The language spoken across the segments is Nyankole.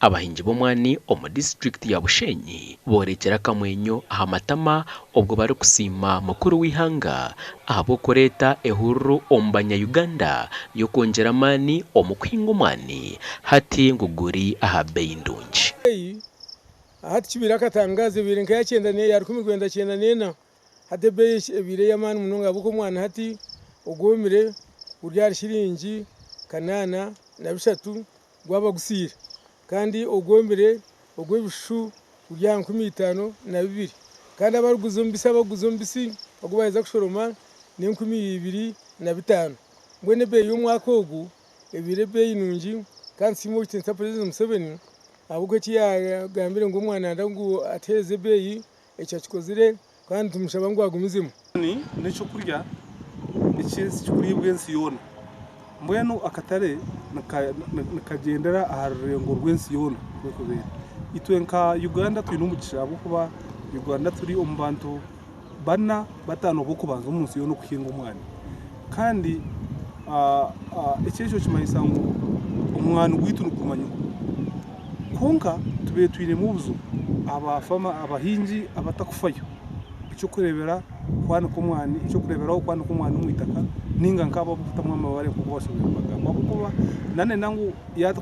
Abahingi b'omwani omu disiturikiti ya Bushenyi boorekire akamwenyo aha matama obwo barikusiima mukuru w'eihanga ahabw'okureeta ehururu omu banya Uganda y'okwongyera amaani omu kuhinga omwani hati ngu guri aha beeyi ndungi. Hati kibaire akatangazo ebaire nka ya 1994 hati ebeeyi ebaire ey'amaani munonga ahabw'okuba omwani hati ogwomire guri ahari shiringi 803 gwaba gusiire kandi ogwomire ogw'ebishushu guri aha 5200 kandi abarikuguza omubisi abarikuguza omubisi ogu baaheza kushoroma n'e2500. Mbwenu ebeeyi y'omwaka ogu ebaire ebeeyi nungi kandi nitusiima Owekitiinisa Purezidenti Museveni ahabw'okuba eki yaagambire ngu omwana nayenda ngu atuheereze ebeeyi ekyo akikozire kandi nitumushaba ngu agumizemu. N'eky'okurya ekirikuriibwa ensi yoona. Mbwenu akatare nikagyendera aha rurengo rw'ensi yoona oku erikubeera. Itwe nka Uganda twine omugisha ahabw'okuba Uganda turi omu bantu bana, bataano b'okubanza omu nsi yoona okuhinga omwani. Kandi eki ekyo nikimanyisa ngu omwani gwaitu nigumanywa. Kwonka tubaire twinemu obuzibu abahingi abatakufayo. Eky'okureebera kwanika omwani, eky'okureeberaho kwanika omwani omu itaka nainga nk'abo ab'okutamu amabaare nk'oku bashoboire kubagamba ahabw'okuba nanenda ngu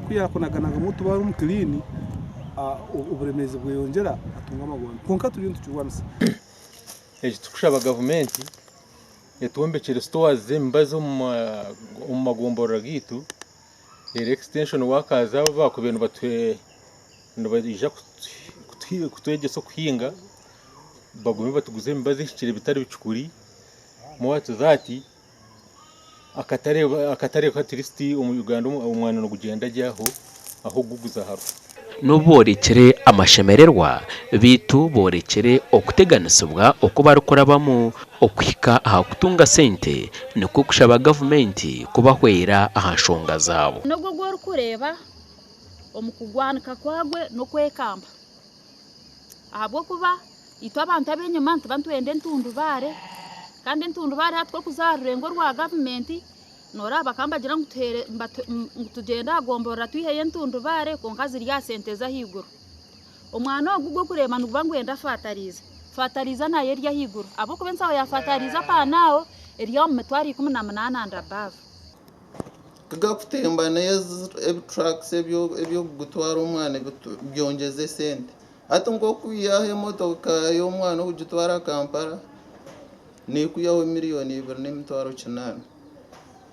ku yaakunaganagamu otubaare omu kiriini oburemeezi bweyongyera atunga amagombe. Kwonka turiyo nitukirwanisa. Eki turikushaba gavumenti etwombekyere sitowazi z'emibazi omu magomborora gaitu reero extension workers abo abakubaire nibaija kutwegyesa okuhinga bagume batuguze emibazi ehikire bitari bicukuri more to that akatare at least omu Uganda omwani nigugyenda gye aho ahu kuguguza hariho. N'obu boorekire amashemererwa, beitu boorekire okuteganisibwa oku barikurabamu okuhika aha kutunga sente nikwo kushaba gavumenti kubahwera aha nshonga zaabo. N'ogwo ogu orikureeba omu kugwanika kwagwe n'okwekamba. Ahabw'okuba itwe abantu ab'enyima nituba nitwenda entundubaare kandi entundubaare hati ku orikuza aha rurengo rwa gavumenti noreeba bakaba nibagira ngu tuhere ngu tugyende aha gomborora twiheyo entundubaare kwonka ziri aha sente z'ahaiguru. Omwana ogu ogu orikureeba niguba nigwenda fatariiza, fatariiza nayo eri ahaiguru ahabw'okuba ensaho ya fatariiza apaanaaho eri omu mitwaro 18 and above. Tigakutemba n'ebi trucks eby'okugutwara omwani byongyeza esente. Hati nk'okwihaho emotoka y'omwana okugitwara Kampala neekwihaho 2,800,000.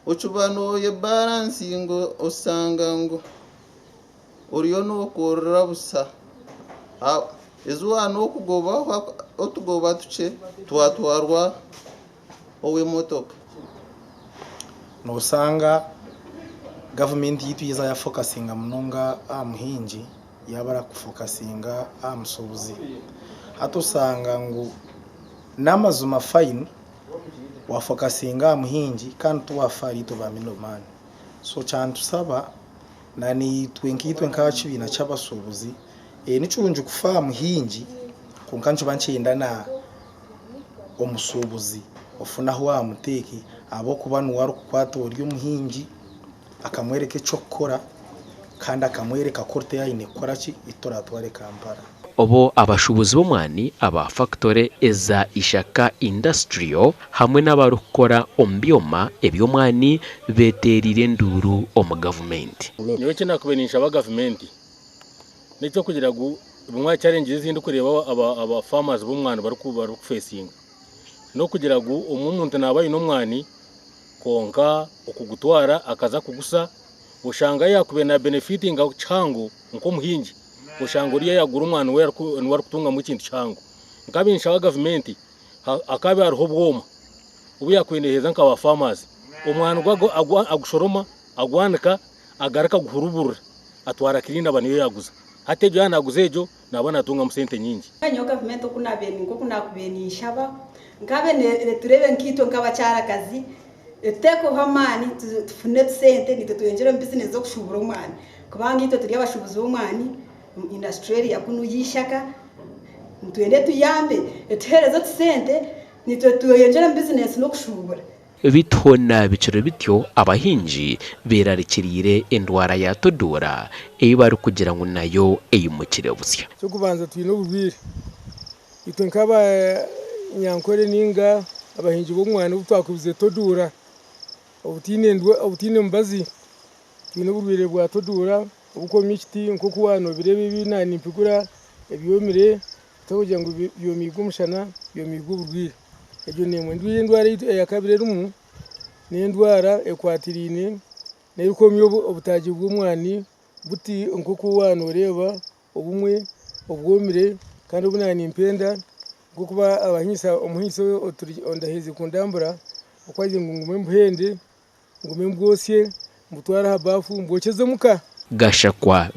Okiba nooyebaransinga oshanga ngu oriyo nookorera busha. Ezi waaba n'okugobaho otugoba tukye twatwarwa ow'emotoka. Noshanga gavumenti yaitu yaiza yafokasinga munonga aha muhingi yaaba arakufokasinga aha mushuubuzi. Hati oshanga ngu n'amazima fine wafokasinga aha muhingi kandi tiwafa ahari itwe ba middle man. So kyanitusaba naitwe nkaitwe nk'aha kibiina ky'abashuubuzi, ni kirungi kufa aha muhingi kwonka nikiba nikyenda na omushuubuzi ofune ahu waamuteeke ahabw'okuba niwe arikukwata ori omuhingi akamworeka eky'okukora kandi akamworeka ku oriteyo aine kukora ki ei toratware Kampala. Obu abashuubuzi b'omwani aba fakitore eza Ishaka Industrial hamwe n'abarikukora omu byoma eby'omwani beeteereire enduuru omu gavumenti. Nyowe eki nakubaire ninshaba gavumenti n'eky'okugira ngu bimwe aha challenges ezi ndikureeba aba farmers b'omwani barikufesinga n'okugira ngu omwe omuntu naaba aine omwani kwonka okugutwara akaza kugusa oshanga yaakubaire na benefitinga kihango nk'omuhingi oshanga oriya yaagura omwani we niwe arikutungamu ekintu kihango. Nkaaba ninshaba gavumenti hakaba hariho obwoma obu yaakubaire neeheereza nka ba farmers omwani gwe agushoroma agwanika agaruka aguhuruburira atwara clean aba niyo yaaguza. Hati egyo yaaba naaguza egyo naaba naatungamu sente nyingi. Nyowe gavumenti oku naabaire nk'oku naakubaire ninshaba nkaabaire netureebe nkaitwe nk'abakyarakazi etuteekeho amaani tufune tusente naitwe tweyongyere omu bizinesi z'okushuubura omwani kubanga itwe turi abashuubuzi b'omwani omu industry area kunu y'eishaka nitwenda etuyambe etuheereze otusente naitwe tweyongyere omu bizinesi n'okushuubura. Beitu hoona bikiri bityo, abahingi beerarikiriire endwara ya toduura ei barikugira ngu nayo eimukire busya. Eky'okubanza twine oburwaire. Itwe nk'abanyankore nainga abahingi b'omwani obu twakubize toduura obutaine mubazi, twine oburwaire bwa toduura obukwomya ekiti nk'oku waaba noobireeba ebi naanimpigura ebyomire Tikugira ngu byomiibwe omushana, byomiibwe oburwaire. Egyo n'emwe. Endiijo endwara eyakabiri erimu n'endwara ekwatiraine n'erikwomya obutaagi bw'omwani buti nk'oku waaba nooreeba obumwe obwomire kandi obu naaba nimpenda nk'oku omuhingisa ondahaize kundambura oku arikugira ngu ngume mbuhende, ngume mbwosye, mbutware aha baafu mbwokyeze omuka. Gashakwa.